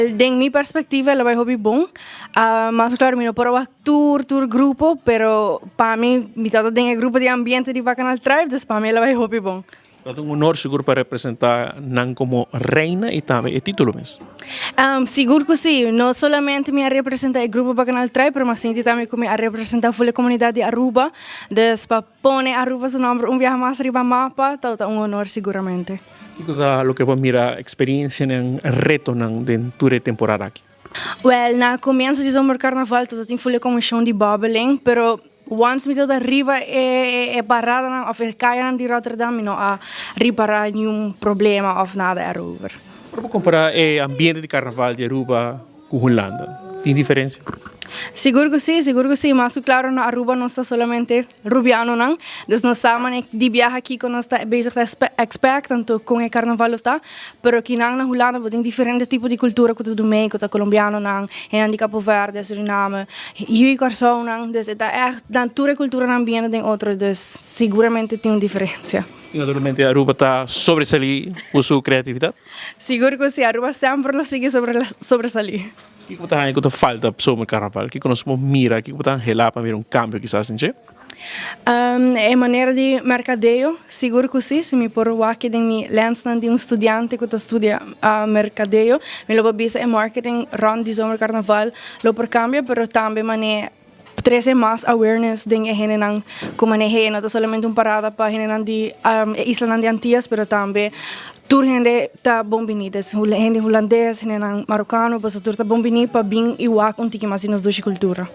Den mi perspectiva, el a bay hopi bon. Mas claro, mi no por a wak tur tur grupo, pero pa mi, mi tabata den e grupo di ambiente di Bacchanal Tribe, dus pa mi el a bay hopi bon. Ta un honor sigur pa representa nan como reina y tambe e titulo mes. Sigur cu si. No solamente mi a representa e grupo Bacchanal Tribe, pero mi a sinti tambe cu mi a representa full e comunidad di Aruba. Dus pa pone Aruba su nomber un biaha mas riba mapa, ta un honor siguramente. Kico ta loke bo a mira experiencianan, retonan den tur e temporada aki? Wel, na comienzo di zomercarnaval ta tin full e comision di bobbeling, pero once mi ta riba e paradanan of e cayanan di Rotterdam, mi no a ripara niun problema of nada erover. Ora bo compara e ambiente di carnaval di Aruba cu Hulanda, tin diferencia? Sigur cu si, sigur cu si. Mas cu claro, na Aruba nos ta solamente Rubianonan, dus nos sa mane di biaha kico nos ta bezig ta expect, tanto con e carnaval lo ta, pero kinan na Hulanda bo tin diferente tipo di cultura cu ta do mee, cu ta Colombianonan, hendenan di Capo Verde, Suriname, yu y Corsounan, dus e ta echt dan tur e culturanan biendo den otro, dus siguramente tin un diferencia. Y naturalmente Aruba ta sobresali cu su creatividad? Sigur cu si, Aruba semper lo sigui sobresali. Kico bo ta haña cu ta falta zomer carnaval? Kico nos por mira? Kico bo ta anhela pa mira un cambio kisas den dje? E manera di mercadeo, sigur cu si. Si mi por wak den mi lensnan di un studiante cu ta studia mercadeo, mi lo por bisa e marketing rond di zomer carnaval lo por cambia, pero tambe mane trece mas awareness den e hendenan cu manehe. No ta solamente un parada pa hendenan di e islanan di Antillas, pero tambe tur hende ta bon bini. Des hende hulandes, hendenan marocano, boso tur ta bon bini pa bin y wak un tiki mas di nos dushi cultura.